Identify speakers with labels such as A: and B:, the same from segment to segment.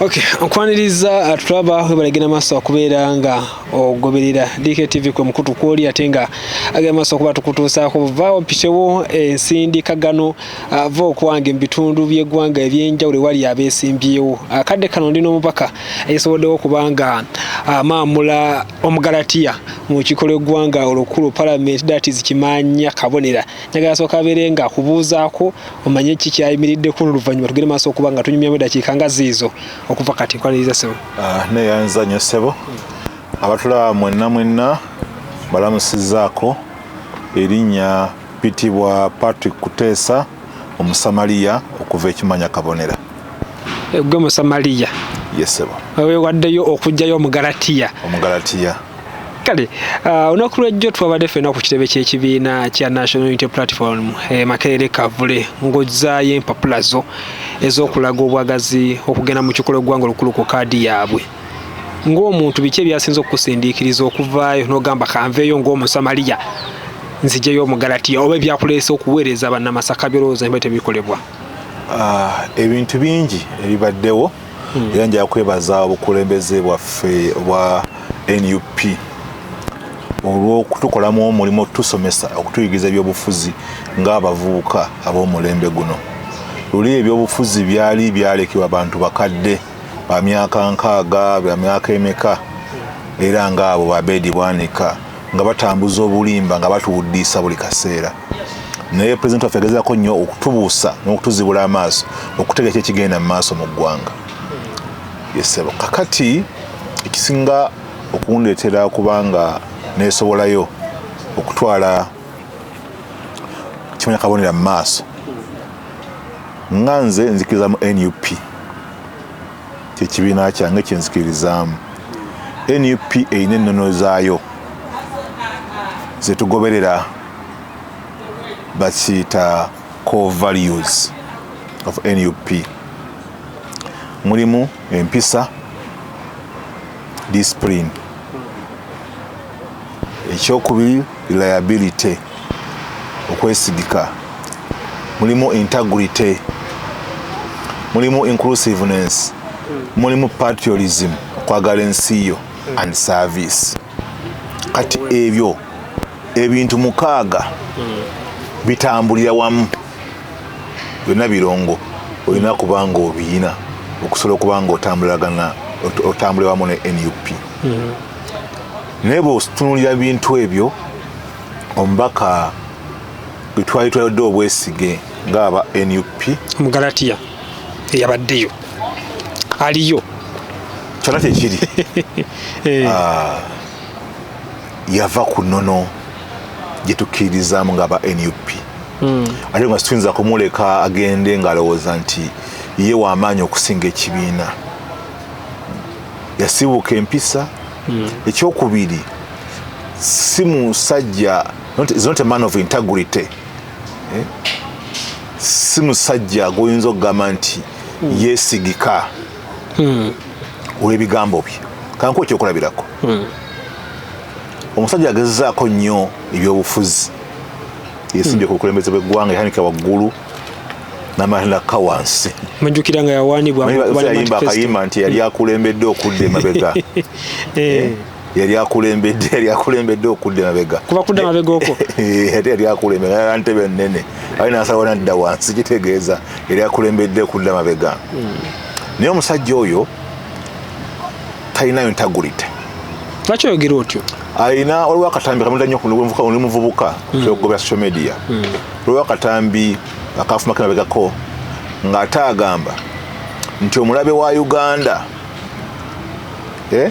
A: Okay, nkwaniriza atulaba webalegenda maaso okubeera nga ogoberera DKTV kwe mukutu kwoli, ate nga agenda maaso okuba tukutuusaako vaawo mpitewo ensindikagano va okwange mu bitundu by'eggwanga eby'enjawulo ewali abeesimbyewo. Akadde kano ndi n'omubaka eyasoboddewo okuba nga amaamula omugalatiya mu lukiiko lw'eggwanga olukulu, Parliament, that is Kimanya Kabonera. Njagala asooka abeere nga akubuuzaako omanye ki kyayimiriddeko, n'oluvannyuma tugende maaso okuba nga tunyumyamu eddakiika nga ziizo okuva kati. Nkwaniriza, ssebo.
B: Ah, neyanza nnyo, ssebo. Abatulaba mwenna mwenna balamusizaako. Erinnya pitibwa Patrick Kuteesa, Omusamaliya okuva Ekimanya Kabonera.
A: Gwe Musamaliya?
B: Yes, ssebo.
A: Wewaddeyo okugjayo omugalatiya?
B: Omugalatiya.
A: Kale olunaku lwejjo twabadde ffenna ku kitebe ky'ekibiina kya National Unity Platform e Makerere Kavule, ng'ozzaayo empapula zo ez'okulaga obwagazi okugenda mu kikolo eggwanga olukulu ku kaadi yaabwe. Ng'omuntu, biki ebyasinze okukusindiikiriza okuvaayo n'ogamba, "Kanveeyo ng'Omusamaliya nzijeyo omugalatiya," oba ebyakuleese okuweereza Bannamasaka byolowooza nba tebikolebwa?
B: Ah, ebintu bingi ebibaddewo, era nja kwebaza obukulembeze bwaffe obwa NUP olw'okutukolamu omulimu, okutusomesa, okutuyigiriza ebyobufuzi ng'abavubuka ab'omulembe guno. Luli ebyobufuzi byali byalekebwa bantu bakadde ba myaka 60, bya myaka emeka, era ng'abo babeedi bwanika nga batambuza obulimba, nga batuwuddiisa buli kaseera. Naye pulezidenti waffe agezaako nnyo okutubuusa n'okutuzibula amaaso okutegeera ki ekigenda mu maaso mu ggwanga. Yes, ssebo. Kakati ekisinga okundeetera kubanga neesobolayo okutwala Kimanya Kabonera mu maaso, nga nze nzikiriza mu NUP, kyekibiina kyange kyenzikiririzaamu. NUP erina ennono zaayo zetugoberera, bakiyita core values of NUP. Mulimu empisa, discipline. Ekyokubiri, reliability, okwesigika. Mulimu integrity, mulimu inclusiveness, mulimu patriotism, okwagala ensi yo, and service. Kati ebyo ebintu 6 bitambulira wamu, byonna birongo, olina kubanga obiyina okusobola okuba nga otambulagana, otambulira wamu ne NUP. Naye bw'otunuulira bintu ebyo, omubaka gwe twali twayodde obwesige ng'aba NUP,
A: Omugalatiya eyabaddeyo aliyo?
B: Kyonna kyekiri. Yava ku nnono gye tukkiririzaamu ng'aba NUP, ate nga situyinza kumuleka agende ng'alowooza nti ye w'amaanyi okusinga ekibiina. Yasibuuka empisa. Ekyokubiri, si musajja, is not a man of integrity, eh? Si musajja gwoyinza okugamba nti yeesigika olw'ebigambo bye. Kankuwa ekyokulabirako. Omusajja agezezaako nnyo ebyobufuzi, yesimbye ku bukulembeze bw'eggwanga, yahanika waggulu n'amalaka wansi.
A: Mujjukira nga yawaanibwa.
B: Yayimba akayimba nti yali akulembedde okudda emabega. Yali akulembedde, yali akulembedde okudda emabega.
A: Kuba kudda mabega okwo.
B: Ate yali akulembedde yala ntebe nnene, ali nasalawo nadda wansi, kitegeeza yali akulembedde okudda mabega. Naye omusajja oyo talinayo integrity.
A: Lwaki oyogera otyo?
B: Alina, waliwo akatambi kamuta nnyo oli muvubuka okugobera social media. Waliwo akatambi akafuma kemabegako ng'ate agamba nti omulabe wa Uganda, eh?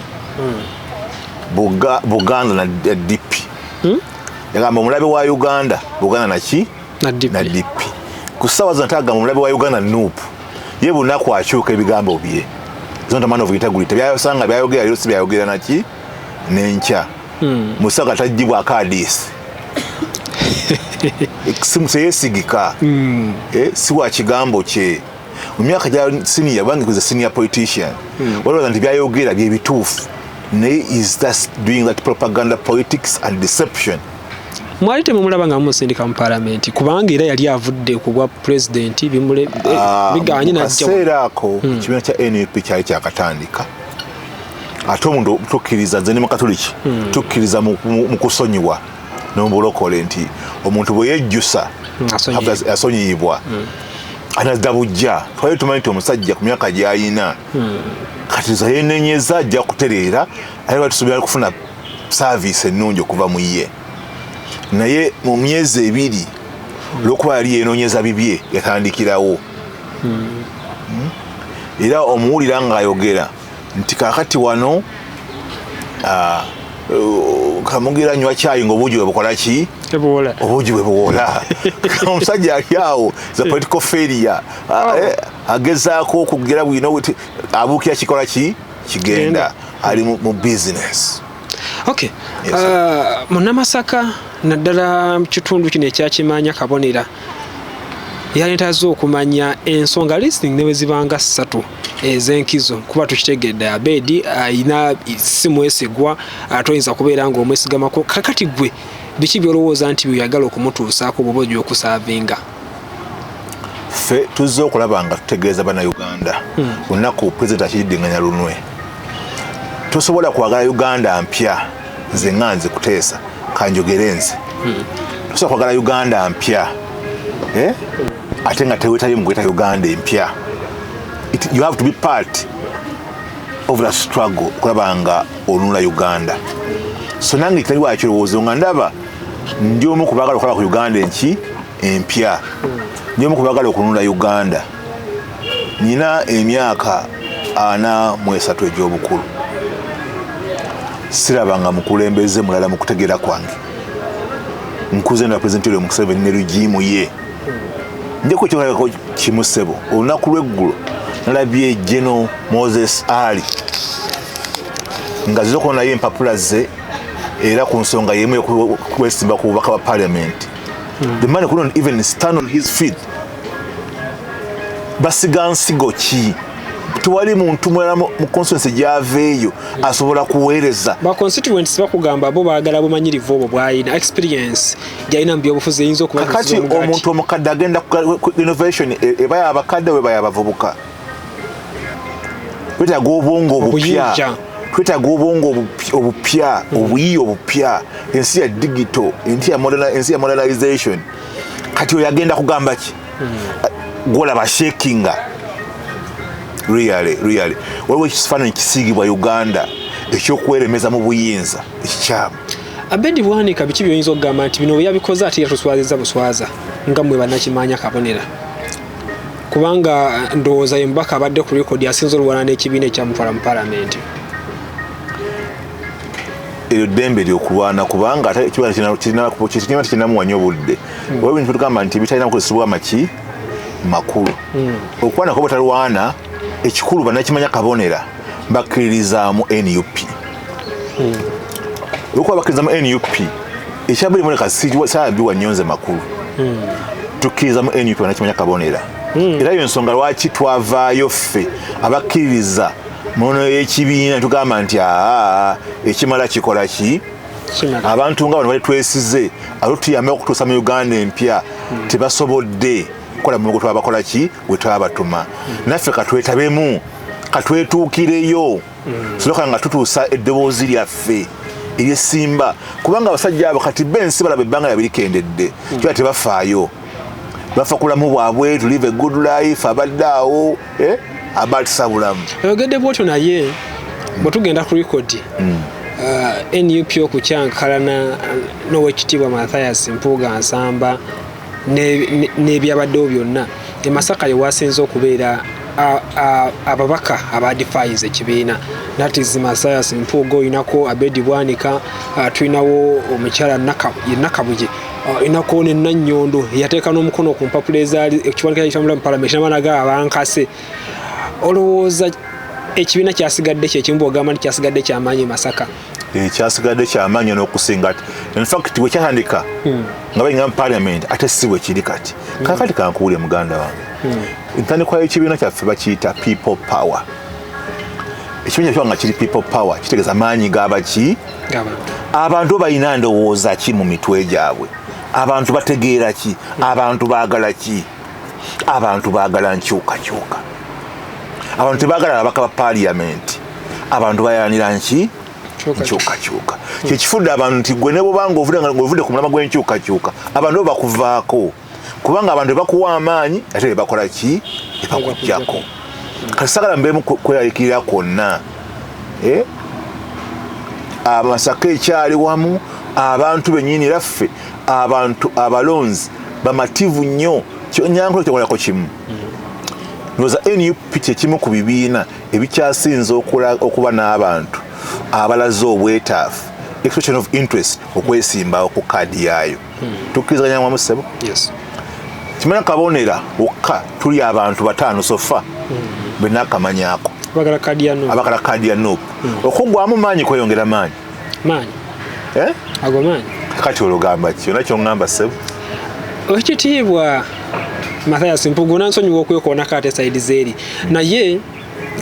B: Buganda na DP. Yagamba omulabe wa Uganda Buganda naki?
A: Na DP.
B: Na DP. Ku ssaawa zino ate agamba omulabe wa Uganda NUP. Ye bunaku akyuka ebigambo bye. Is not a man of integrity. Byayosanga byayogera leero si byayogera naki nenkya. Musaga tagibwako adiisi, teyesigika. Eh, si wa kigambo kye. Mu myaka gya senior bange kuza senior politician, walowooza nti byayogera byebituufu, naye is just doing that propaganda politics and deception.
A: Mwali temumulaba nga mumusindika mu palamenti, kubanga era yali avudde ku bwa pulezidenti biganye najja.
B: Kaseera ako ekibiina kya NUP kyali kyakatandika, ate omuntu tukkiriza, nze ndi mukatuliki, tukkiriza mu kusonyiwa n'omubulokole nti omuntu bwe yejjusa asonyiyibwa, anazza bujja. Twali tumanyi nti omusajja ku myaka gy'ayina kati za yenenyeza, ajja kutereera, aye batusuubira kufuna service ennungi okuva mu ye. Naye mu myezi 2, olwokuba yali yenoonyeza bibye, yatandikirawo. Era omuwulira ng'ayogera nti kakati wano kamugira nywa kyayi ng'obuugi bwe bukola ki? Obuugi bwe buwola. Omusajja ali awo, the political failure. Agezaako okugera bwino, abuukira kikola ki kigenda, ali mu business.
A: Okay. Munnamasaka, naddala mu kitundu kino ekyakimanya Kabonera, yaletaze okumanya ensonga listing ne bwe zibanga 3 ez'enkizo, kuba tukitegedde Abedi ayina si mwesigwa, ate oyinza kubeera ng'omwesigamako. Kakati gwe biki by'olowooza nti by'oyagala okumutuusaako bw'oba ojja okusaavinga?
B: Ffe tuzze okulaba nga tutegeeza Bannayuganda olunaku pulezidenti akiddinganya lunwe. Tosobola kwagala Uganda mpya, nze nga nze kuteesa kanjogere nze, tosobola kwagala Uganda mpya ate nga tewetabye mu kweta Uganda empya. You have to be part of the struggle okulaba nga onunula Uganda. So nange kitali wakirowoozo nga ndaba ndi omu ku baagala okukola ku Uganda enki empya, ndi omu ku baagala okununula Uganda. Nina emyaka 43 egy'obukulu, sirabanga mukulembeze mulala mu kutegeera kwange. Nkuze na Pulezidenti Yoweri Museveni ne regime ye. Njako ekyokulabirako kimu, ssebo, olunaku lw'eggulo nalabye General Moses Ali nga zize okuba naye empapula ze, era ku nsonga yemu yokwesimba ku bubaka bwa parliament. The man couldn't even stand on his feet. Basiga nsigo ki? Tewali muntu mulala mu constituency gy'aveeyo asobola kuweereza.
A: Ba constituents bakugamba bo baagala bumanyirivu obwo bw'alina, experience gy'alina mu byobufuzi eyinza okuba.
B: Kakati omuntu omukadde agenda ku innovation eba yabakadde weba yabavubuka. Twetaaga obwongo obupya, twetaaga obwongo obupya, obuyiiya obupya. Ensi ya digital, ensi ya modernization. Kati oyo agenda kugamba ki? Gwolaba shakinga. Really, really, waliwo ekifaananyi kisiigibwa Uganda ekyokweremeza mu buyinza ekikyamu.
A: Abedi Bwanika, biki byoyinza okugamba nti bino yabikoze ate yatuswaziza buswaza nga mmwe bannakimanya Kabonera? Kubanga ndowooza ye mubaka abadde ku rekodi asinza olwana n'ekibiina ekyamutwala mu palamenti.
B: Eryo ddembe lyokulwana, kubanga ate ekibiina kirina tekinamuwanya obudde. Waliwo ebintu tugamba nti bitalina kukozesebwa maki makulu. Okwana kuba talwana, ekikulu bannakimanya Kabonera bakkiririzaamu NUP. Olwokuba bakkiriza mu NUP, ekyabuli muleka saabiwa nnyonze makulu. Tukkiriza mu NUP bannakimanya Kabonera, era yo ensonga lwaki twavaayo ffe abakkiririza munono y'ekibiina, tugamba nti aa, ekimala kikola ki? Abantu nga bano bali twesize ate tuyambe okutuusa mu Uganda empya, tebasobodde kukola mulimu gwe twabakola ki gwe twabatuma. Naffe katwetabemu, katwetuukireyo, soboka nga tutuusa eddoboozi lyaffe eryesimba, kubanga abasajja abo kati bensi balaba ebbanga yabirikendedde kiba tebafaayo, bafa kulamu bwabwe, to live a good life. Abadde awo abatisa bulamu.
A: Oyogedde bwotyo, naye bwe tugenda ku rekodi, NUP okukyankalana n'Owekitiibwa Mathias Mpuuga Nsamba n'ebyabaddewo byonna e Masaka, ye wasinze okubeera ababaka abadefyinze ekibiina, that is Mathias Mpuuga, oyinako Abedi Bwanika, tulinawo omukyala Nakabuye, oyinako ne Nannyondo yateeka n'omukono ku mpapula ezaali ekiwandiiko kyamula mu palamenti n'amaana g'abankase. Olowooza ekibiina kyasigadde kyekimu bwogamba nti kyasigadde kyamaanyi e Masaka?
B: Kyasigadde kyamaanyi n'okusinga. In fact, bwe kyatandika nga bayingira mu parliament, ate si bwe kiri kati. Kakati kankuwulire, muganda wange, entandikwa y'ekibiina kyaffe bakiyita People Power. Ekibiina kyaffe nga kiri people power, kitegeeza maanyi gabaki?
A: G'abantu.
B: Abantu balina ndowooza ki mu mitwe gyabwe? Abantu bategeera ki? Abantu baagala ki? Abantu baagala nkyukakyuka. Abantu tebaagala ababaka ba parliament. Abantu bayanira nki? Nkyukakyuka. Kyekifudde abantu nti gwe ne bwobanga ovudde ku mulama gw'enkyukakyuka, abantu bo bakuvaako, kubanga abantu tebakuwa amaanyi, ate bebakola ki? Ebakujjako. Kati sagala mbeemu kweralikirira kwonna. Eh? Amasaka ekyali wamu, abantu benyini, era ffe abantu abalonzi bamativu nnyo. Nyankola kyokolako kimu, ndowooza NUP kyekimu ku bibiina ebikyasinze okuba n'abantu abalaze obwetaafu, expression of interest, okwesimbawo ku kaadi yaayo. Tukkirizaganya wamu, ssebo?
A: Yes.
B: Kimanya kabonera wokka, tuli abantu 5 so far benakamanyako
A: Bagala kaadi ya NUP.
B: Abagala kaadi ya NUP. Okuggwamu maanyi, kweyongera maanyi.
A: Maanyi.
B: Eh?
A: Ago maanyi.
B: Kati olugamba ki yona kyoŋŋamba, ssebo?
A: Ekitiibwa Mathias Mpuuga, nansonyiwa okwekoonako ate side zeeri, naye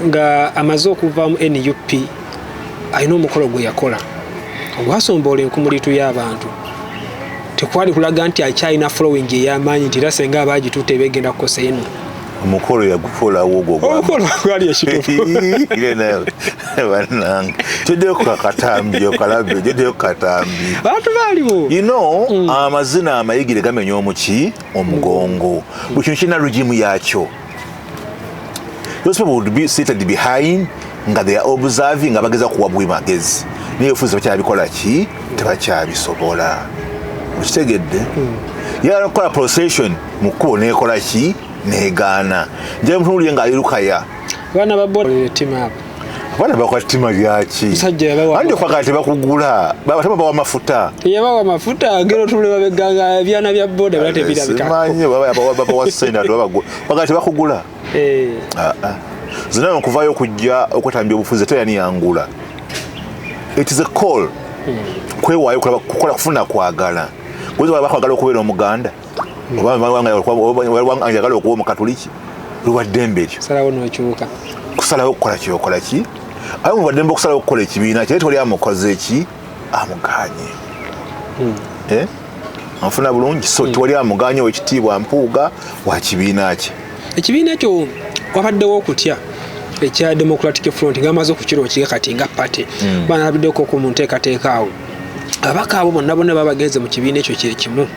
A: nga amaze okuva mu NUP, alina omukolo gwe yakola ogwasomboola enkumulitu y'abantu. Tekwali kulaga nti akyalina following ey'amaanyi, nti era senga abagitutte begenda kukosa eno?
B: Omukolo yagukolawo ogwo
A: Omukolo gwali ekituufu.
B: Bannange, teddeyo ku kakatambi okalabe, teddeyo ku katambi.
A: Bantu baaliwo.
B: Amazina amayigire gamenya omuki omugongo. Buli kintu kirina regime yakyo. Those people would be seated behind nga they are observing, nga bageza kuwa bwi magezi, naye ofuzi bakyabikola ki? Tebakyabisobola. Okitegedde? Yagala kukola procession mu kkubo, nekola ki? Negaana. Njaye mutunulire nga ali lukaya.
A: Abaana ba boda ettima abo.
B: Abaana bakola ttima lyaki?
A: Musajja yabawa
B: Andi okwagala tebakugula, batema bawa mafuta.
A: Yabawa mafuta, agera otule babeganga ebyana bya boda bira tebirabikako.
B: Simanyi babawa sente, ati bagala tebakugula. Ah, ah. Zina okuvayo okujja okwetambya obufuzi, ate yani yangula. It is a call, kwewaayo kukola kufuna kwagala. Goza bakwagala okubeera Omuganda oba njagala okuba Omukatuliki, luba ddembe eryo.
A: Salawo n'okyuka.
B: Kusalawo okukola kyokola ki, aye mubaddembe okusalawo okukola ekibiina kye, tewali amukoze ki amuganye. Eh? Anfuna bulungi? So tewali amuganye. Owekitiibwa Mpuuga wa kibiina kye.
A: Ekibiina ekyo wabaddewo okutya ekya Democratic Front nga bamaze okukirookiga kati nga party, banalabiddeko ku mu nteekateeka awo ababaka abo bonna bonna baba bagenze mu kibiina ekyo kyekimu,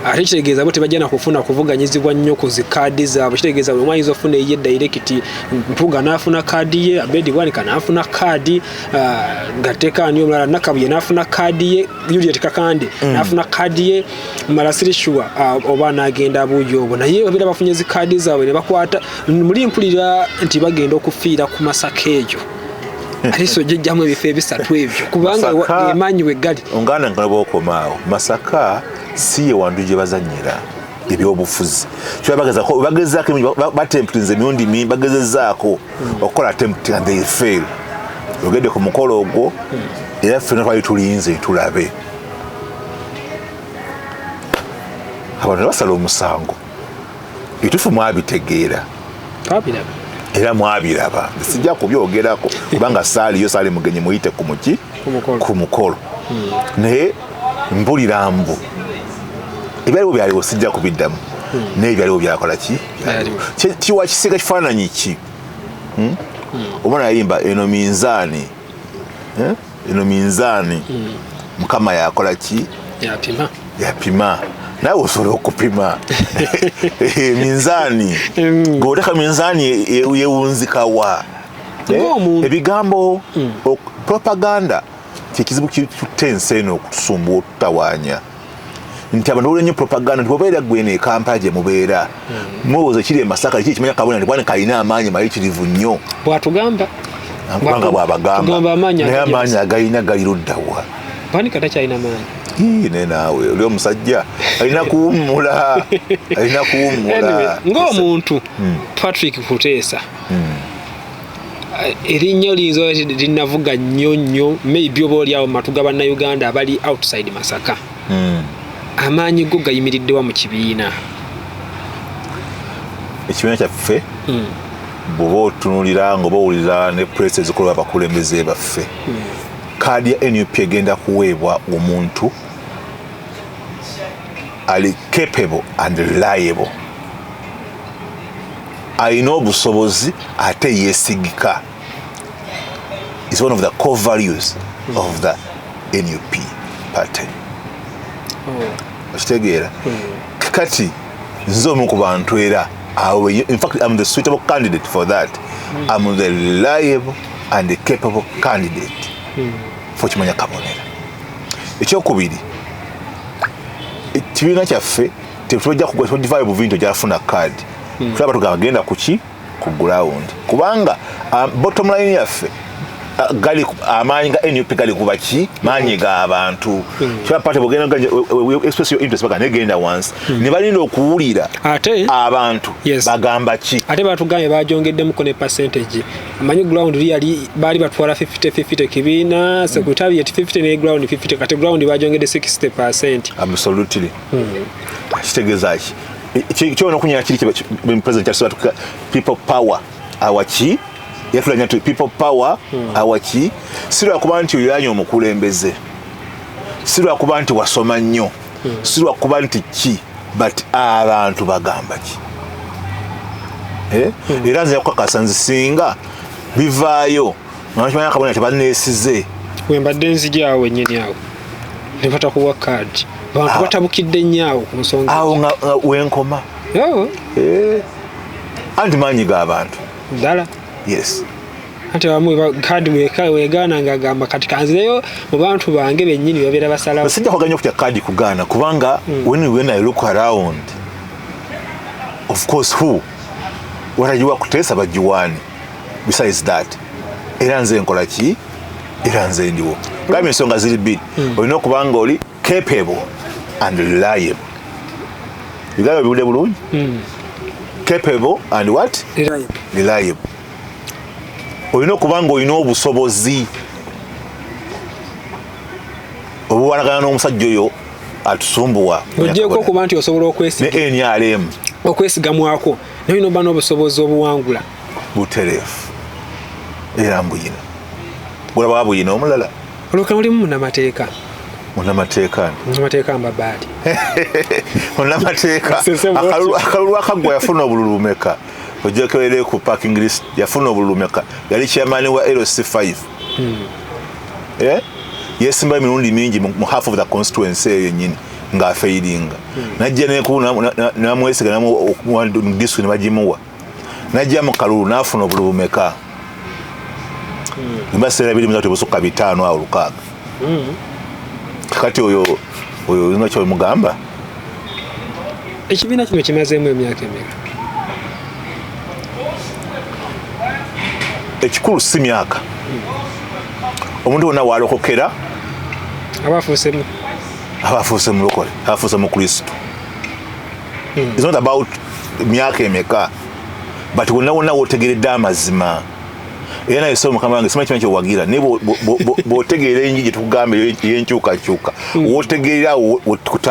A: ate kitegeeza bo tebajja nakufuna kuvuganyizibwa nnyo ku zikaadi zaabwe. Kitegeeza buli omu ayinza okufuna eyiye direct. Mpuuga n'afuna kaadi ye, Abedi Bwanika n'afuna kaadi, Gatekaani omulala Nakabuye n'afuna kaadi ye, Juliet Kakande n'afuna kaadi ye. Mala siri sure oba n'agenda buuyi obwo, naye babeera bafunye zikaadi zaabwe ne bakwata muli. Mpulira nti bagenda okufiira ku Masaka eyo, ate so ojjajjamu ebifo ebisatu ebyo, kubanga emaanyi we gali.
B: Onganda nga bwokomaawo, Masaka si ye wantu gye bazanyira ebyobufuzi. Kyobagezako bagezaako, batemptinze emirundi mingi, bagezezaako okukola attempt and they fail. Ogedde ku mukolo ogwo, era ffena twali tulinze tulabe abantu ne basala omusango. Ebituufu mwabitegeera.
A: Twabiraba.
B: Era mwabiraba. Sijja kubyogerako kubanga saaliyo, saali mugenyi muyite ku muki?
A: Ku mukolo.
B: Ku mukolo. Naye mpulira mbu ebyaliwo byaliwo, sijja kubiddamu, naye ebyaliwo byakola ki?
A: Byaliwo.
B: Kiwa kisiga kifaananyi ki? Hmm? Omwana yayimba eno minzaani. Eh? Eno minzaani Mukama yakola ki?
A: Yapima.
B: Yapima. Nawe osobola okupima minzaani? Gweoteka minzaani yewunzikawa? Eh?
A: Ng'omuntu.
B: Ebigambo, propaganda kyekizibu kitutte ensi eno, okutusumbuwa, otutawaanya, nti abantu bawulira nnyo propaganda, nti bwobeera gweno e Kampala gye mubeera, mulowooza ekiri e Masaka kiki? Kimanya kabona nti bwana kalina amaanyi mayitirivu nnyo.
A: Bwatugamba.
B: Kubanga bwabagamba.
A: Tugamba amaanyi
B: Naye
A: agali
B: amaanyi agalina gali luddawa?
A: Bwanika takyalina maanyi.
B: Ii, ne naawe oli omusajja alina kuwummula, alina kuwummula.
A: Anyway, ng'omuntu Patrick Kuteesa, erinnya liyinza oba linavuga nnyo nnyo, maybe oba oli awo mu matu ga Bannayuganda abali outside Masaka. Amaanyi go gayimiriddewa mu kibiina?
B: Ekibiina kyaffe Bw'oba otunulira nga oba owulira ne press ezikolwa abakulembeze baffe, kaadi ya NUP egenda kuweebwa omuntu ali capable and reliable, alina obusobozi ate yeesigika. Is one of the core values of the NUP party. Okitegeera? Kati nze omu ku bantu era awo, in fact I'm the suitable candidate for that. I'm the reliable and the capable candidate for kimanya kabonera. Ekyokubiri, ekibiina kyaffe tetujja kugivaayo buvi nti ojafuna kaadi. Tulaba tugamba genda kuki ku ground, kubanga bottom line yaffe, gali amaanyi ga NUP gali kuba ki maanyi g'abantu. Kiba party bwogenda express your interest, baga negenda wansi ne balinda okuwulira
A: ate
B: abantu bagamba ki.
A: Ate batugambye bajongeddemu ne percentage. Amanyi ground yali baali batwala 50-50, kibiina secretariat 50 ne ground 50. Kati ground bajongedde 60%.
B: Absolutely. Kitegeeza ki? Kyona okunyera kiri president kyatusobola people power awaki yatulanya nti people power awaki, si lwakuba nti oyiranye omukulembeze, si lwakuba nti wasoma nnyo, si lwakuba nti ki, but abantu bagamba ki. Eh? Era nze yakukakasa nze singa bivaayo nga kabona tebaneesize.
A: Wembadde nzija awo wennyini awo ne batakuwa kaadi, abantu batabukidde nnyo awo ku nsonga.
B: Awo nga wenkoma.
A: Oh,
B: Eh. Anti maanyi g'abantu.
A: Ddala?
B: Yes.
A: Anti abamu kaadi wegaana nga agamba kati kanzireyo mu bantu bange bennyini babeera basalawo.
B: Sijja kwagala nnyo kutya kaadi kugaana, kubanga when I look around, of course who watagiwa kuteesa bagiwaani. Besides that, era nze nkola ki, era nze ndiwo gamba ensonga ziri bbiri. Olina okuba nga oli capable and reliable. Uganda obiwulire bulungi, capable and what?
A: Reliable.
B: Reliable. Olina okuba nga olina obusobozi obuwalagana n'omusajja oyo atusumbuwa.
A: Ogyeko okuba nti osobola okwesiga
B: ne NRM
A: okwesigamwako, naye olina oba n'obusobozi obuwangula.
B: Butereefu, era mbuyina. Gulaba buyina omulala.
A: Olwoka olimu munnamateeka.
B: Munnamateeka?
A: Munnamateeka Mbabaali.
B: Munnamateeka.
A: Sese bw'otyo.
B: Akalulu akaggwa yafuna obululu bumeka? Ojekerere ku parking list, yafuna obululu bumeka? Yali chairman wa LC5. Eh? Yesimba emirundi mingi mu half of the constituency eyo yennyini ng'afeiringa. Najja namwesiga district ne bagimuwa, najja mu kalulu n'afuna obululu bumeka? Embaseera biri muzatu busukka 5 awo 6. Kati oyo nga kyomugamba.
A: Ekibiina kino kimazeemu emyaka emeka?
B: Ekikulu si myaka. Omuntu wonna walokokera
A: aba afuuse
B: aba afuuse mulokole, aba afuuse mukristo. It's not about myaka emeka, but wonna wonna wotegeredde amazima. Era naye so mukama wange simanyi kimanyi kyewagira, naye bw'otegeera enjiri gye tukugamba ey'enkyukakyuka, w'otegeerera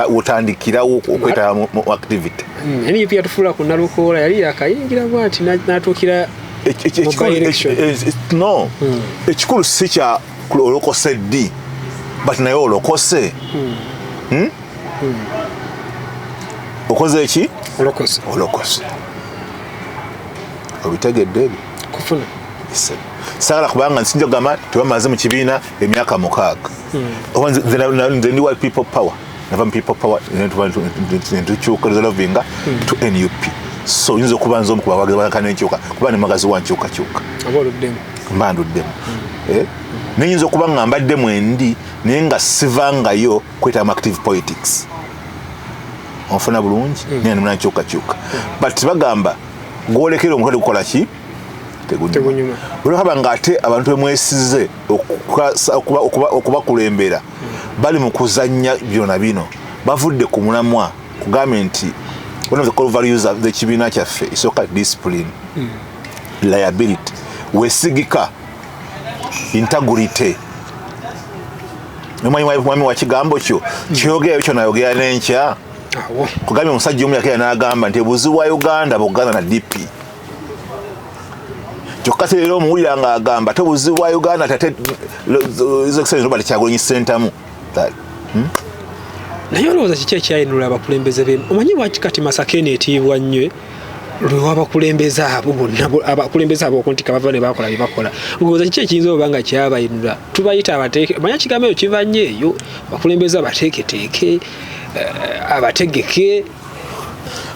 B: wotandikirawo okwetaba mu activity.
A: NUP yatufuula ku Nalukoola, yali yakayingira bwati n'atuukira mu by-election.
B: No, ekikulu si kya olokose ddi, but naye olokose. Hmm? Okoze eki?
A: Olokose.
B: Olokose, obitegedde ebyo?
A: Kufuna.
B: Saagala kubanga nsinja kugamba tebamaze mu kibiina emyaka 6. Oba nze ndi wa people power, nava mu people power netukyuka resolvinga to NUP. So oyinza okuba nze omu ku bawagizi ba nenkyuka, kuba ne magazi wa nkyukakyuka.
A: Oba oluddemu.
B: Mba nduddemu. Eh? Neyinza okuba nga mbadde mwendi naye nga sivangayo kwetaba mu active politics. Onfuna bulungi? Naye ndi munankyukakyuka, but bagamba gwolekera omutwe gukola ki? Tegunyuma.
A: Tegunyuma.
B: Olwokaba nga ate abantu bemwesize okubakulembera bali mu kuzannya byona bino, bavudde ku mulamwa. Kugambye nti one of the core values of the kibiina kyaffe esooka discipline, liability, wesigika, integrity. Omwami mwami wa kigambo kyo kyogera kyo nayogera n'enkya.
A: Awo.
B: Kugambye omusajja omu yakera n'agamba nti obuzibu bwa Uganda Buganda na DP. Kyokka leero omuwulira ng'agamba te obuzibu bwa Uganda tate His Excellency Robert Kyagulanyi Ssentamu.
A: Naye olowooza kiki ekyayinula abakulembeze be? Omanyi lwaki kati Masaka eno etiibwa nnyo lwewabakulembeze abo bonna, abakulembeze abo okuntika bava ne bakola bye bakola? Olowooza kiki ekiyinza oba nga kyabayinula? Tubayita abateeke, omanyi ekigambo ekyo kiva nnyo eyo, abakulembeze abateeketeeke, abategeke.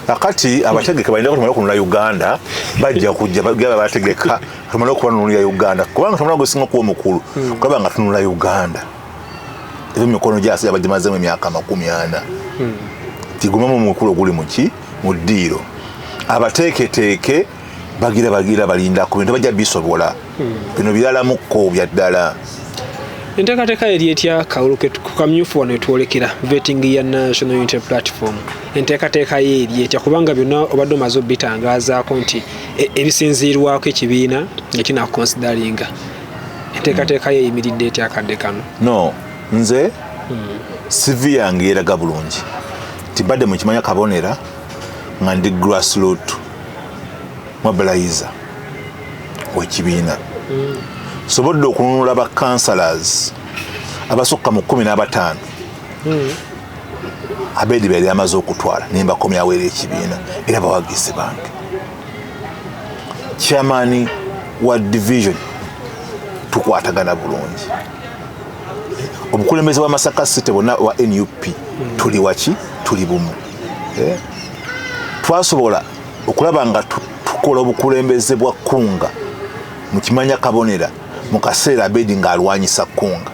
B: Kakati abategeke balina tumale okununula Uganda, bajja kujja bagaba bategeka tumale okubanunulira Uganda, kubanga tumala gusinga okuba omukulu kulaba nga tununula Uganda eva mumikono gyasi abagimazemu emyaka 40. Tigumemu mukulu oguli muki mu ddiiro, abateeketeeke bagira bagira balinda ku bintu bajja bisobola. Bino biralamuko bya ddala.
A: Enteekateeka eri etya kawulu kamyufu wano etwolekera vetting ya National Unity Platform? Enteekateeka ye eri etya, kubanga byonna obadde omaze obitangazaako nti ebisinziirwako ekibiina nga kinakonsidaringa, enteekateeka ye eyimiridde etya akadde kano?
B: No, nze CV yange eraga bulungi nti mbadde mukimanya kabonera nga ndi grassroot mobilizer w'ekibiina. Sobodde okununula ba councillors abasukka mu 15 Abedi beyali amaze okutwala, nembakomyawo eri ekibiina, era bawagizi bange. Chairman wa division tukwatagana bulungi, obukulembeze bwa Masaka City bonna wa NUP tuli waki, tuli bumu. Twasobola okulaba nga tukola obukulembeze bwa kunga mukimanya kabonera mu kaseera Abedi ng'alwanyisa kunga,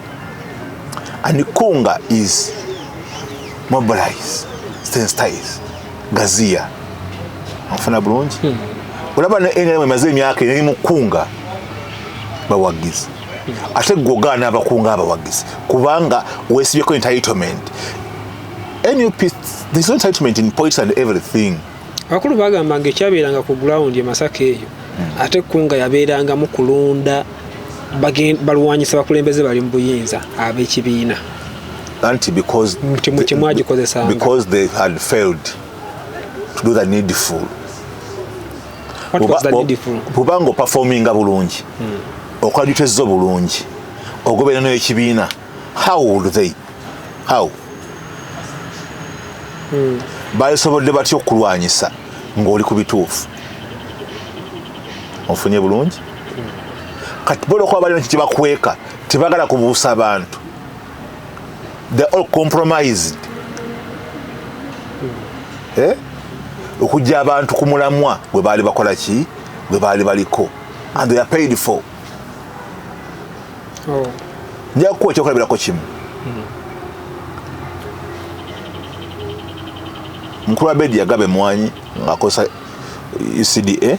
B: and kunga is mobilize, sensitize, gaziya onfuna bulungi. Olaba ne NRM emaze emyaka eri mu kunga bawagizi, ate gwe ogaana abakunga abawagizi kubanga weesibyeko entitlement. NUP, there's no entitlement in politics and everything.
A: Abakulu bagamba nga ekyabeeranga ku ground e Masaka eyo, ate kunga yabeerangamu kulonda balwanyisa bakulembeze bali mu buyinza ab'ekibiina.
B: Anti because
A: Nti mu kimwagikozesanga.
B: Because they had failed to do the needful.
A: What was the needful?
B: Bw'obanga operforminga bulungi, okola duties zo bulungi, ogoberera n'ekibiina, how would they, how basobodde batya okulwanyisa ng'oli ku bituufu? Ofunye bulungi? Kati bola okuba balina kibakweka, tebagala kubuusa abantu, they all compromised. Eh? Okujja abantu ku mulamwa gwe baali bakola ki, gwe baali baliko, and they are paid for.
A: Oh.
B: Nja kukuwa ekyokulabirako kimu. Mukulu Abedi yagaba emwanyi ng'akozesa UCDA,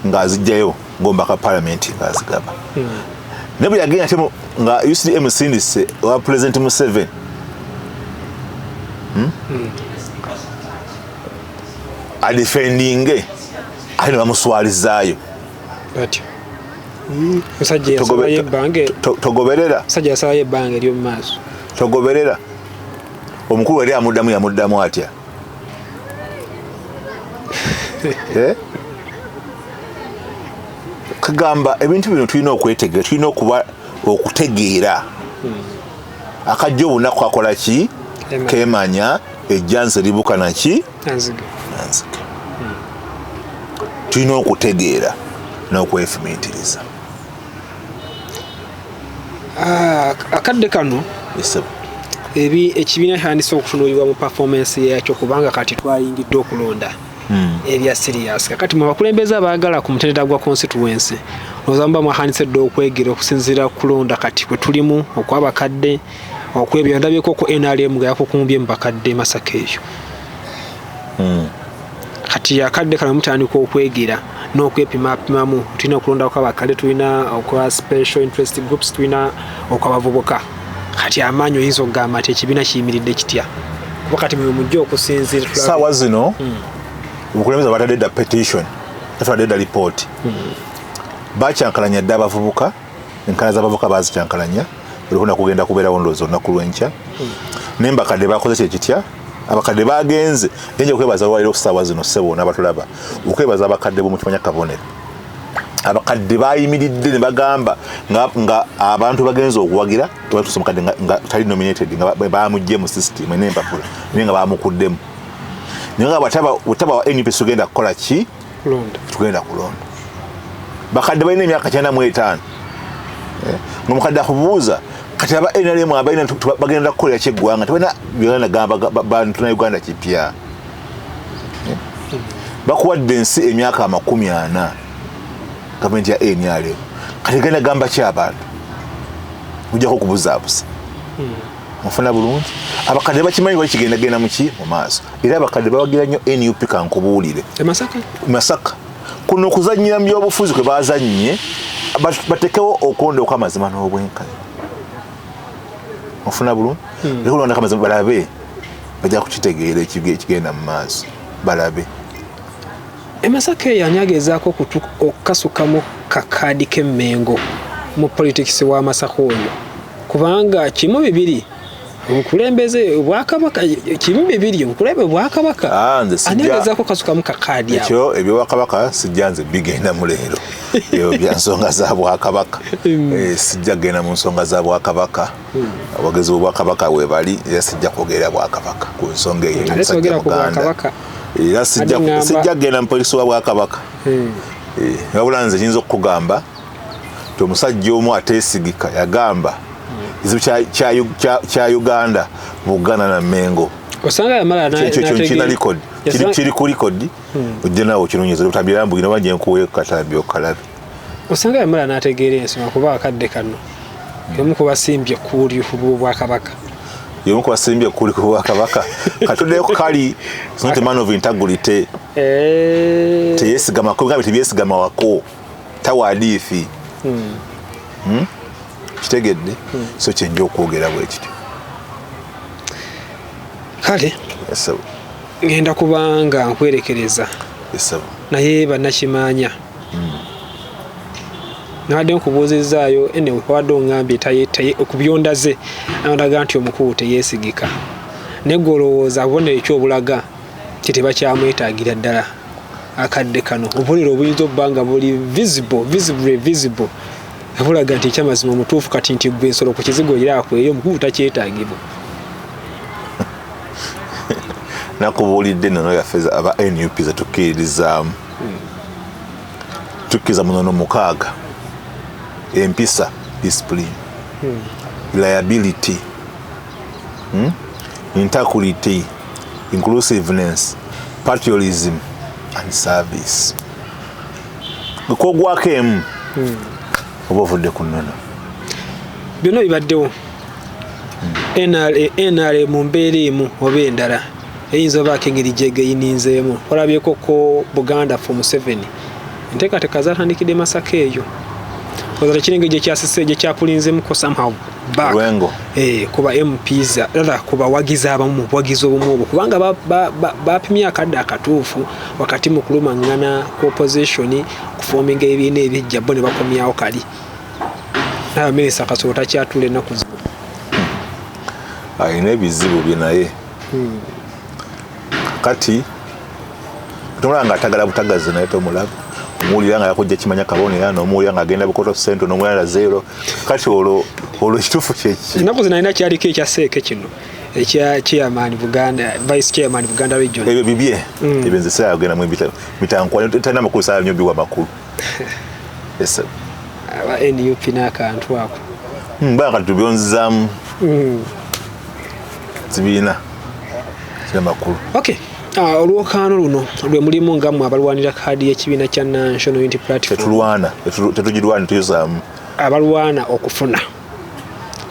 B: ng'azijjayo ng'omubaka palamenti ng'azigaba, naye bwe yagenda ate nga UCDA musindise wa President Museveni, Adefendinge, ate ne bamuswalizaayo.
A: Batyo musajja yasabayo ebbanga.
B: Togoberera.
A: Musajja yasabayo ebbanga ery'omu maaso.
B: Togoberera. Omukulu yali amuddamu, yamuddamu atya? Eh? Kagamba ebintu bino tulina okwetegeera, tulina okuba okutegeera. Akajja obunaku akola ki?
A: Kemanya.
B: Kemanya ejjansi eribuka naki?
A: Anzige.
B: Nanzige. Tulina okutegeera n'okwefumiitiriza.
A: Ah, akadde kano
B: Yes,
A: ekibiina kyandise okutunuulirwa mu performance yakyo, kubanga kati twayingidde okulonda ebya serious. Kakati mu bakulembeze abaagala ku mutendera gwa constituency, olowooza muba mwahandise dda okwegera okusinziira ku kulonda kati kwe tulimu okwabakadde okwebyo? Ndabyeko ku NRM nga yakukumbye mu bakadde e Masaka eyo. Kati akadde kano mutandika okwegera n'okwepimapimamu. Tulina okulondako abakadde, tulina okwa special interest groups, tulina okwabavubuka. Kati amaanyi oyinza okugamba nti ekibiina kiyimiridde kitya, kuba kati mwe mujja okusinziira
B: Saawa zino obukulembeze batadde dda petition, batadde dda lipooti, bakyankalanya dda abavubuka. Enkala z'abavubuka bazikyankalanya, olukuna kugenda kubeerawo ndowooza olunaku lw'enkya. Naye mbakadde bakoze kyekitya? Abakadde bagenze enja okwebaza olwaliro. Saawa zino, ssebo n'abatulaba, okwebaza abakadde b'omukimanya kabonero. Abakadde bayimiridde ne bagamba nga abantu bagenze okuwagira tebatuuse mukadde nga tali nominated, nga bamugye mu system n'empapula, naye nga bamukuddemu, naye nga bwetaba wa NUP tugenda kukola ki? Tugenda kulonda. Bakadde balina emyaka 95, nga mukadde akubuuza kati aba NRM abalina bagenda kukolera ki eggwanga, tebalina byonna gamba bantu na Uganda kipya. Bakuwadde ensi emyaka 40 gavumenti ya NRM, kati genda gamba ki abantu ojjako okubuzaabuza? Mufuna bulungi. Abakadde bakimanyi wali kigendagenda muki mu maaso, era abakadde bawagira nnyo NUP. Kankubuulire, Masaka kuno okuzannyira mu byobufuzi kwe bazannye, batekewo okulonda okw'amazima n'obwenkanya. Ofuna bulungi? Era okulonda okw'amazima, balabe, bajja kukitegeera ekigenda mu maaso, balabe.
A: Emasaka eyo ani agezaako okukasukamu kakaadi k'emmengo mu politics wa Masaka oyo? Kubanga kimu bibiri, obukulembeze obwakabaka, kimu bibiri, obukulembeze bwakabaka. Ani agezaako okukasukamu kakaadi
B: ako? Ekyo ebyobwakabaka sijja nze bigendamu leero, ebyo bya nsonga za bwakabaka. Sijja kugenda mu nsonga za bwakabaka. Abagezi b'obwakabaka webali, era sijja kwogerera bwakabaka ku nsonga eyo.
A: Ate ku bwakabaka.
B: Era sijja kugenda mu polisi wa bwakabaka. Wabula nze kiyinza okukugamba nti omusajja omu ateesigika yagamba ekizibu kya Uganda Buganda na Mengo. Ekyo nkina record, kiri ku record, ojja naawe okinoonyeza obutambi, era mbugina oba njenkuweeko katambi okalabe.
A: Osanga yamala n'ategeera ensonga, kuba akadde kano yomu kubasimbye ekkuuli ku bwakabaka.
B: Yomu kubasimbye ekkuuli ku bwakabaka. Katuddeyo ku kali is not a man of integrity. Teyesigama, kugambe tebyesigama wako tawaadiifi. Kitegedde? So kyenja okwogera bwe kityo.
A: Kale ngenda kubanga nkwerekereza, naye bannakimanya nabadde nkubuuzizaayo anyway, wadde oŋŋambye okubyondaze andaga nti omukulu teyeesigika, naye gwe olowooza obubonero ekyobulaga nti tebakyamwetaagira ddala akadde kano, obubonero obuyinza okuba nga buli visible, visibly visible, bulaga nti ekyamazima omutuufu kati nti gwe ensolo ku kizigo era akweyo, omukulu takyetaagibwa?
B: Nakubuulidde ennono yaffe aba NUP zetukkiririzaamu. Tukkiriza mu nnono 6: empisa, discipline, reliability, integrity, inclusiveness, patriotism and service. Kwogwako emu oba ovudde ku nnono.
A: Byonna bibaddewo. NRA mu mbeera emu oba endala eyinza obaako engeri gyegeyininzeemu. Olabyeko ko Buganda for Museveni, enteekateeka zatandikidde Masaka eyo, oza tekiri engeri gyekyasise gyekyapulinzemuko somehow back.
B: Lwengo.
A: Kuba MPs, rather ku bawagizi abamu mu buwagizi obumu obwo, kubanga bapimye akadde akatuufu wakati mu kulumaŋŋana ku opposition kuforminga ebibiina ebijja, bo ne bakomyawo kali. Naye minisita Kasolo takyatula ennaku zino.
B: Alina ebizibu bye, naye kati tomulaba nga atagala butagazi, naye tomulaba, omuwulira nga yakujja kimanya kabonera, nomuwulira nga agenda Bukoto Central, nomuwulira zero. Kati olwo ekituufu kyeki?
A: Ennaku zino alina kyaliko ekya seeke kino ekya chairman Buganda, vice chairman Buganda region.
B: Ebyo bibye ebyo, nze saagenda mu mitankwano talina makulu, saa nnyo biwa makulu. Yes.
A: Aba NUP n'akantu ako.
B: Baka kati tubyonzizaamu zibiina kina makulu.
A: Okay. Olwokaano luno lwe mulimu nga mmwe abalwanira kaadi y'ekibiina kya National Unity Platform.
B: Tetulwana, tetugirwana, tuyozaamu.
A: Abalwana okufuna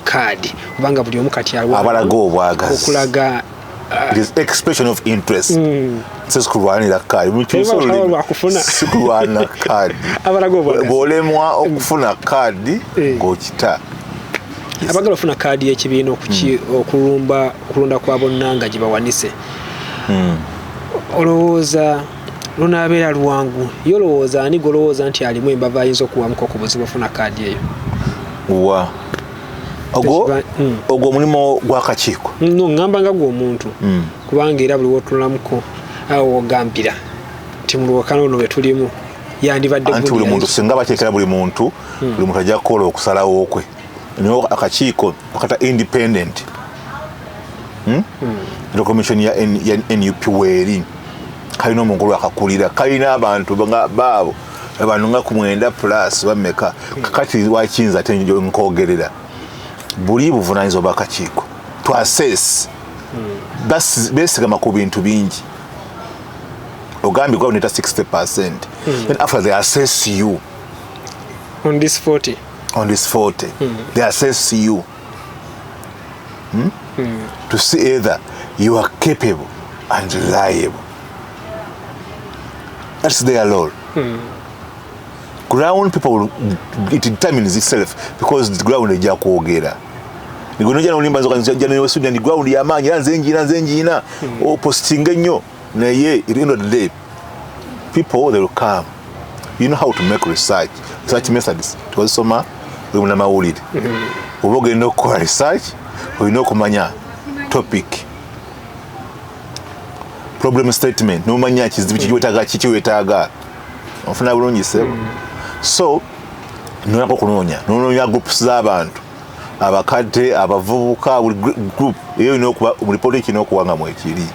A: kaadi, kubanga buli omu kati alwana
B: abalaga obwagazi
A: okulaga.
B: It is expression of interest, si sikulwanira kaadi. Mukyuse
A: Teba
B: olulimi.
A: lwakufuna.
B: Sikulwana kaadi.
A: Abalaga obwagazi.
B: Bw'olemwa okufuna kaadi ng'okita.
A: Abagala okufuna kaadi y'ekibiina okulumba okulonda kwa bonna nga gye bawanise, olowooza lunaabeera lwangu? Ye olowooza ani golowooza nti alimu embava ayinza okuwamuko ku buzibu ofuna kaadi eyo?
B: Wa ogwo ogwo omulimu gw'akakiiko.
A: No, ŋŋamba nga gwe omuntu, kubanga era buli wotunulamuko awo wogambira nti mu lwokano luno lwe tulimu. Yandibadde
B: Anti buli muntu, singa bakyekera buli muntu, buli muntu ajja kukola okusalawo kwe. Naye akakiiko akata independent, Commission ya NUP weeri, kalina omukulu akakulira, kalina abantu baabo, abantu nga ku 90 plus bameka. Kakati wakiyinza ate nkogerera buli buvunanyizibwa bwakakiiko to assess. Besigama ku bintu bingi. Ogambye gwa neta 60%, then after they assess you
A: On this 40.
B: On this 40, they assess you to see either you are capable and reliable. That's their role. Ground people will, it determines itself because the ground ejja kwogera. Nigwe nolimba njoka ni ground y'amaanyi, era nze njiina, nze njiina, opostinga ennyo, naye at the end of the day people, they will come. You know how to make research, research methods twazisoma oli munamawulire. Oba ogenda okukola research, olina okumanya topic, problem statement, nomanya kizibu kiki wetaaga, kiki wetaaga. Onfuna bulungi, sebo? So nonako okunoonya, nonoonya groups z'abantu, abakadde, abavubuka, buli group eyo olina okuba mu ripooti ekirina okuba nga mwekiri.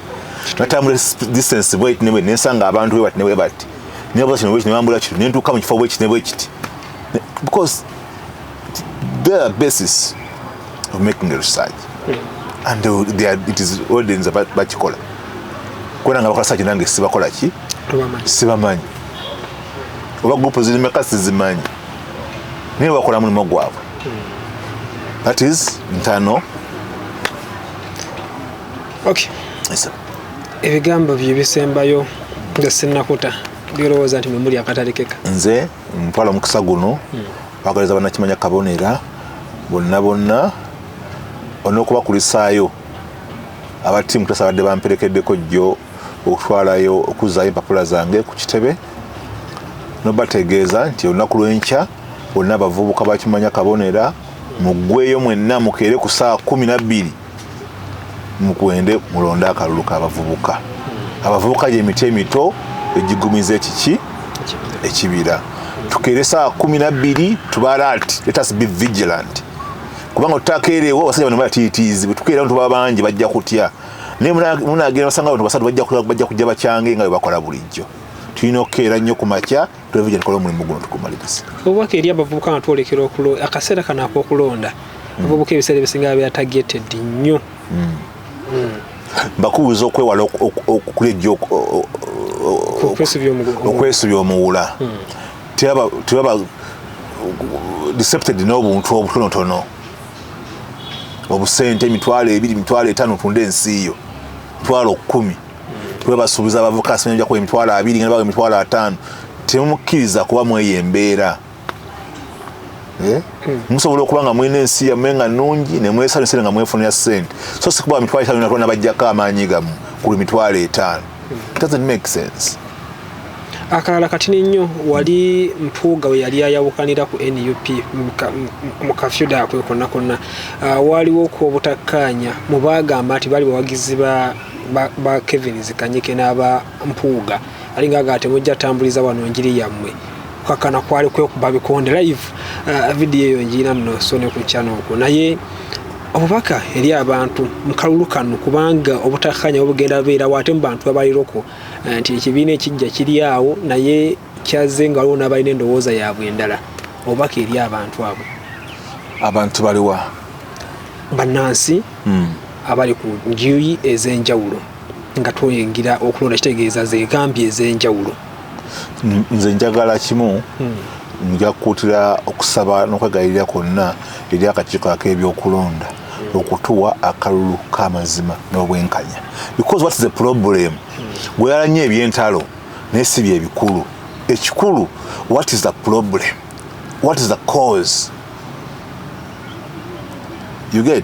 B: Natambula distance bweti ne bweti, nensanga abantu bwe bati ne bwe bati, nebakola kino bwekiti, nebambula kino, nentuuka mu kifo bwekiti ne bwekiti, because they are basis of making the research and they are, it is audience bakikola kubona nga bakola search. Nange sibakola ki?
A: Tobamanyi.
B: Sibamanyi oba group zirimeka, sizimanyi, naye bakola mulimu gwabwe. That is ntano.
A: Okay.
B: Yes, sir.
A: Ebigambo bye bisembayo nga sinnakuta, byolowooza nti mwemuli akatalekeka?
B: Nze ntwala omukisa guno kwagaliza bannakimanya kabonera bonna bonna on'okubakulisaayo aba ttiimu Kutesa badde bamperekeddeko jjo okutwalayo, okuzzaayo empapula zange ku kitebe, nobategeeza nti olunaku lw'enkya bonna abavubuka bakimanya kabonera muggweyo mwenna, mukeere ku saa 12, mugende mulonde akalulu k'abavubuka. Abavubuka gyemiti emito egigumiza ekiki ekibira. Tukeere saa 12, tube alert, let us be vigilant, kubanga tutakeerewo abasajja bano batiitiizi. Bwe tukeerawo tuba bangi, bajja kutya, naye munagenda basanga abantu basatu, bajja kujja bakyange nga bwe bakola bulijjo. Tulina okukeera nnyo ku makya, tube vigilant, tukole omulimu guno tugumalirize.
A: Obubaka eri abavubuka nga twolekera akaseera kano ak'okulonda. Abavubuka ebiseera ebisinga babeera targeted nnyo.
B: Mbakubiriza okwewala okulya
A: okwesibya omugugu.
B: Okwesibya omuwula. Tebaba decepted n'obuntu obutonotono, obusente 20,000, 50,000, tunde ensi yo, 10,000. Tubasuubiza abavubuka simanyi kuwa 20,000, nga bawa 50,000. Temumukkiriza kuba mweyo embeera. Eh? Musobola okuba nga mulina ensi yammwe nga nnungi, nemwesanyusire nga mwefunira ssente, so si kuba 50,000 natona bajjako amaanyi gammwe ku 50,000. It doesn't make sense.
A: Akalala katini nnyo, wali Mpuuga we yali ayawukanira ku NUP mu kafyuda akwe konna konna, waliwo ku obutakkaanya mu baagamba nti bali bawagizi ba Kevin Kanyike n'aba Mpuuga, ali nga temujja tambuliza wano njiri yammwe. Kakana kwali kwekuba bikonde live. Video eyo ngiina nno, so ne ku channel okwo. Naye obubaka eri abantu mu kalulu kano, kubanga obutakkaanya bugenda bubeerawo ate mu bantu abaliroko, nti ekibiina ekijja kiri awo naye kyazze nga waliwo n'abalina endowooza yaabwe endala, obubaka eri abantu abo?
B: Abantu baliwa?
A: Bannansi abali ku njuyi ez'enjawulo nga tweyingira okulonda, kitegeeza zegambi ez'enjawulo.
B: Nze njagala kimu, nja kukuutira okusaba n'okwegayirira kwonna eri akakiiko ak'ebyokulonda okutuwa akalulu k'amazima n'obwenkanya, because what is the problem? Gweyala nnyo ebyentalo, naye si byebikulu. Ekikulu, what is the problem? What is the cause? You get?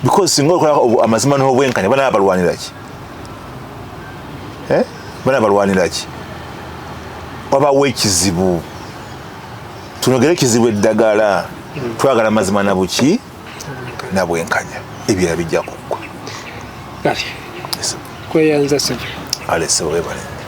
B: Because singa okola amazima n'obwenkanya, bana balwanira ki? Eh? Bana balwanira ki? Wabawo ekizibu, tunogere ekizibu eddagala. Twagala mazima na buki na bwenkanya, ebirala bijja kuggwa.
A: Kale, kweyanza ssebo.
B: Alese, webale.